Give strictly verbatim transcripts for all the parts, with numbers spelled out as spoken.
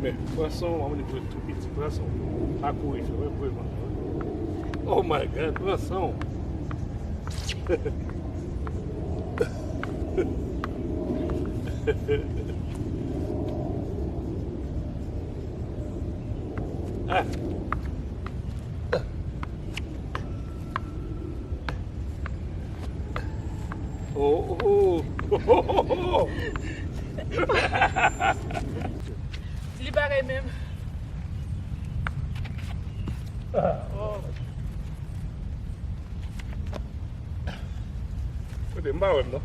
Men, pwason, w ap vin pou tou piti pwason. Pa kouri, frè, wè, pou l vann. Oh my God, pwason. Ah. Oh, oh, oh. Li parèy menm. Oh. Kote m pa wè m non.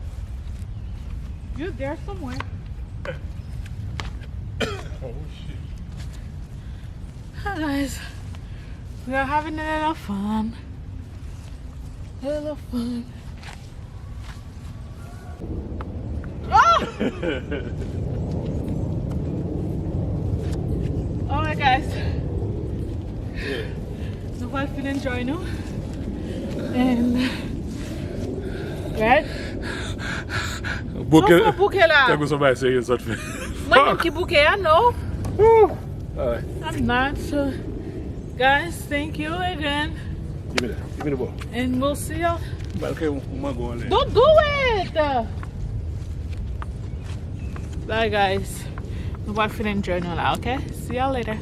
You there somewhere. Oh shit. Hi guys, we are having a little fun. A little fun. Ah! Alright guys. Nou pral fin enjoy nou. And right? Bouke. Ou fè bouke la. Tankou se yon bagay serye sot fè. Mwen menm ki bouke a, no. Woo. Alright. I'm not. So, guys, thank you again. Give me that. Give me the ball. And we'll see y'all. Bal ke ou mango anlè. Don't do it! Bye guys. Nou pral fin enjoy nou la, okay? See y'all later.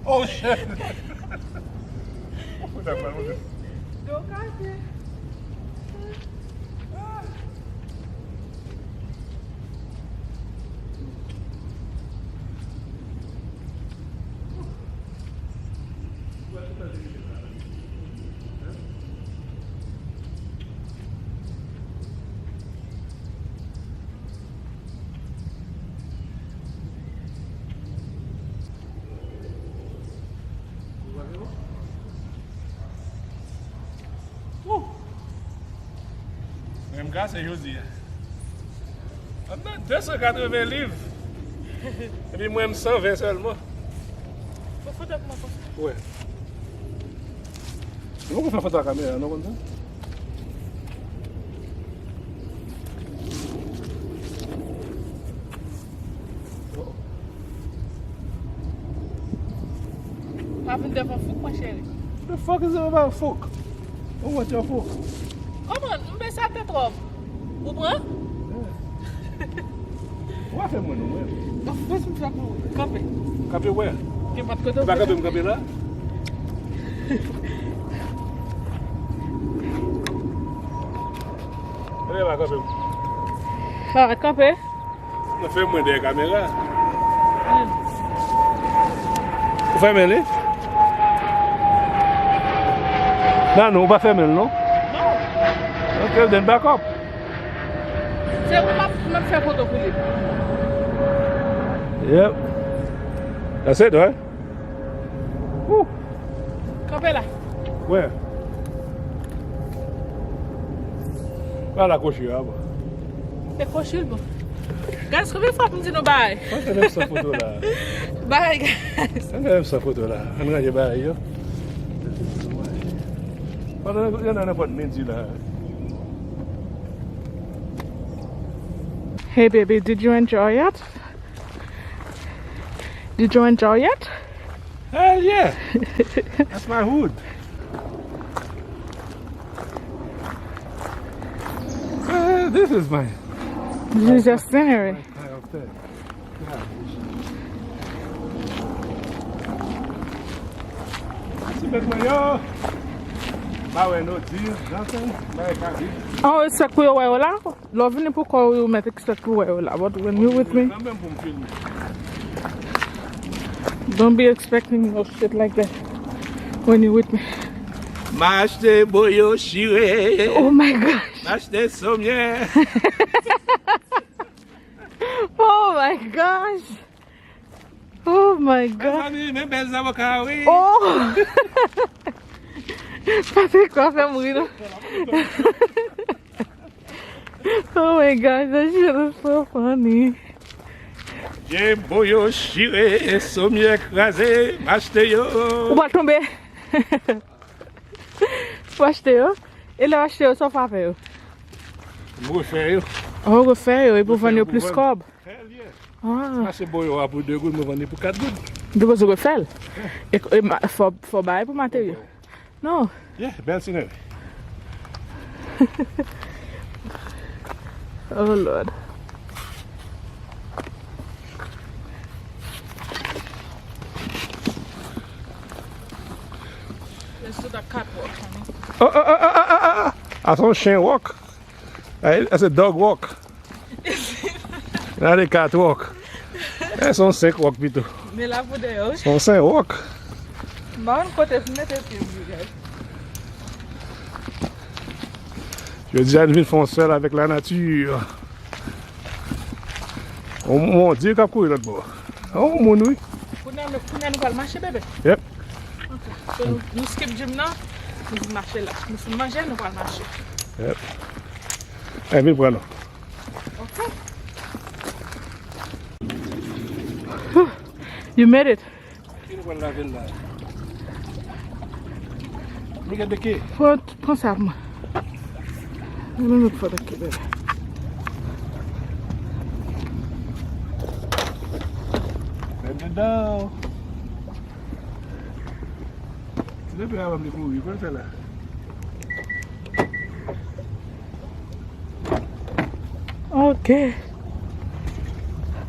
Oh shit! Ou fout ak mal, monchè. Do kase. Woo! Men m kase jodi a. Anndan de san katreven liv. Epi mwen m san ven sèlman. Fè foto pou mwen konsa. Wè. Mwen poko fè foto ak kamera, non, konn sa? Pa vin devan fouk mwen, cheri. The fuck is it about fouk? Ou want your fouk? Kòman? M pase atè twòp. Ou pran? Yeah. Ou pa fè mwen non, mwen. Bon, fòs m fè pou ou. Kanpe. Kanpe wè. Gen pat kote ou pa kanpe, m kanpe la. Mwen pa kanpe. Alright, kanpe. Mwen fè mwen dèyè kamera. Ou fèmen li? Nan, non, ou pa fèmen l, non? Non. Ok, then back up. Se ou m ap, m ap fè foto pou li. Yep. That's it, right? Woo. Kanpe la. Where? Pa la kwochi a, bon. Se kwochi l, bon. Guys, konbyen fwa pou m di nou bay? Mwen fè menm san foto la. Bay, guys. Mwen fè menm san foto la. Ann ranje bagay yo. Pandan y a nan nenpòt midi la. Hey, baby, did you enjoy it? Did you enjoy it? Hell yeah! That's my hood. Uh, this is my, this is your scenery. My, my, my upstairs. Yeah. Ti bèt mwen yo. Pa wè no deal, nothing. Bagay ka vit. An respect pou yo wè yo la. Lè w vini pou kò w, you met expect pou wè yo la. But when you with me, don't be expecting no shit like that when you with me. M achte boyo chire. Oh my gosh. M achte somyè. Oh my gosh. Oh my God. Mezanmi, men bèl zavoka, wi. Oh! Patrick, pa fè m ri, non. Oh my God, that shit is so funny. Gen boyo chire, somyè kraze, m achte yo. Ou pa tonbe. Ou achte yo? E lè w achte yo, sa w fè avè yo? M refè yo. Oh, ou refè yo, epi w vann yo plis kòb. Hell yeah. Ah. Si m achte boyo a pou de goud, mwen vann li pou kat goud. Depoze refè l. E, e ma- fò, fò bay pou materyo. Non. Yeah, bèl sineri. Oh Lord. Let's do the catwalk, honey. Oh, oh, oh, oh, oh, oh, oh. That's on Shane walk. Hey, that's a dog walk. Not a catwalk. Eh, se yon senk wòk pito. Men la pou dèyè, wi. Se yon senk wòk. M pa konn kote pou mete pye m, you guys. Jodi a, nou vin fè yon sèl avèk la nati. Yon, yon dye k ap kouri lòt bò. Yon moun, wi. Kounye a, kounye a nou pral mache, bebe? Yep. Ok. So, nou, nou skip gym nan, nou vin mache la. Nou fin manje, nou pral mache. Yep. Ann vin pran nou. Ok. You made it. Ki nou pral lave l la? Look at the key. Pran, pran sa pou mwen. Let me look for the key, baby. Bend it down. Ti bebe a ban m li kouri, kòman l fè la? Okay.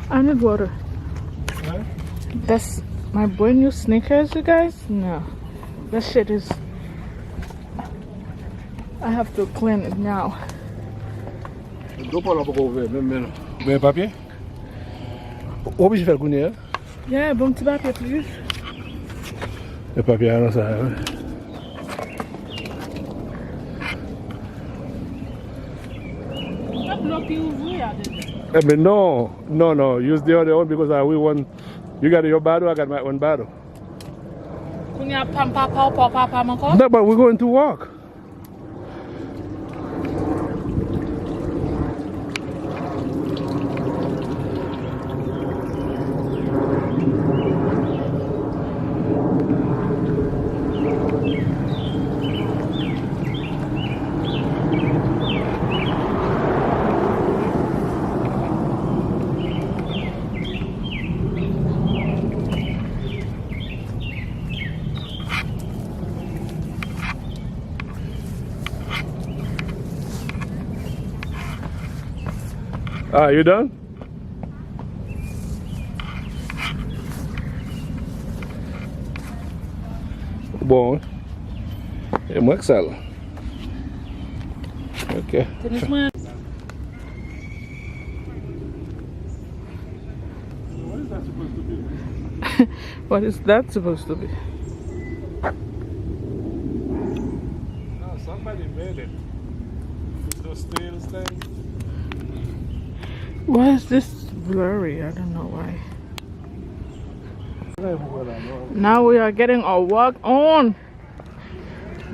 I need water. Huh? That's my brand new sneakers, you guys. No. That shit is. I have to clean it now. Do pa la poko ouvè, menm, menm. Men papye? Ou oblije fè l kounye a? Yeah, bon ti papye, please. E papye a nan sa a, wi. Sa dlo ki ouvri a deja. Eh ben non, non, non. Use the other one because I, we want, you got your bottle, I got my own bottle. Kounye a pa m papa ou pa w papa m ankò? No, but we're going to walk. Ah, you done? Bon, wi. E mwen k sal. Ok. Tenis mwen. What is that supposed to be? What is that supposed to be? No, somebody made it. It's those steel things. Why is this blurry? I don't know why. Now we are getting our walk on.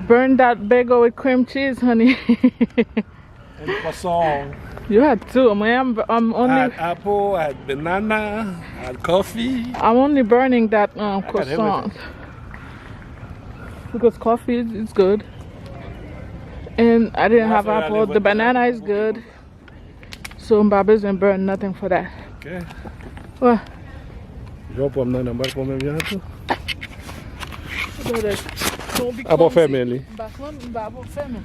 Burn that bagel with cream cheese, honey. And croissant. You had two. Mwen, I'm, I'm only. I had apple, I had banana, I had coffee. I'm only burning that um, croissant. Because coffee is, is good. And I didn't have apple. The banana is good. So, m pa bezwen burn nothing for that. Ok. Wè. Jan w pran m nan, nan, m pral pran menm jan an tou. Apre w fèmen li. M pa fèmen, m pa fèmen.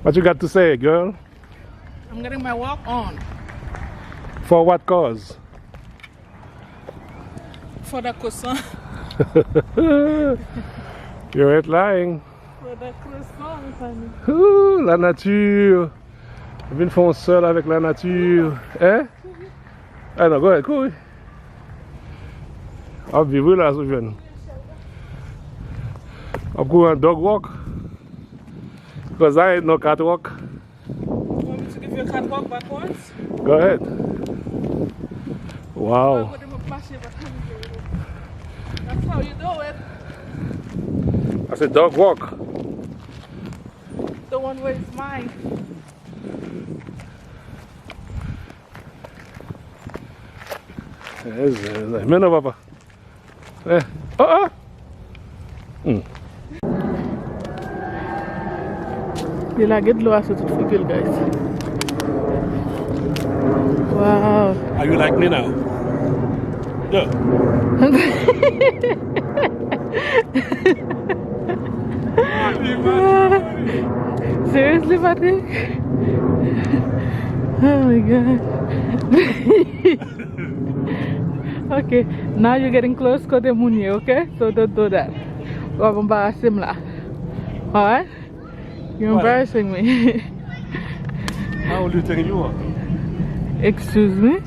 What you got to say, girl? I'm getting my walk on. For what cause? For the croissant. You ain't lying. Ooh, la nature. Vin fè yon sèl avèk la nature. Hein? Ah non, go ahead, kouri. Ap viv wi la sou jèn. Ap kouri an dog walk. Because I ain't no cat walk. Want me to give you a catwalk backwards? Go ahead. Wow. Papa, dem ap mache back. That's how you do it. I said dog walk. The one where it's mine. Men non, papa. Eh. Oh, oh. Hmm. Li lage dlo a sou tout figi l, guys. Wow. Are you like me now? Yeah. Seriously, Patrick? Oh my God. Okay, now you're getting close kote moun ye, okay? So don't do that. W ap anbarase m la. Alright? You're embarrassing me. How old do you think you are? Excuse me?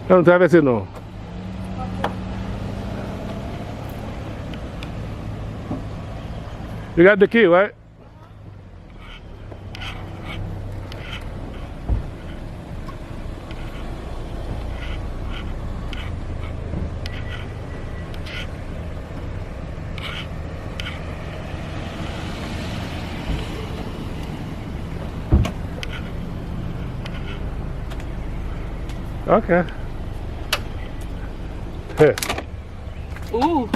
Ann travèse non. You got the key, right? Okay. Ooh.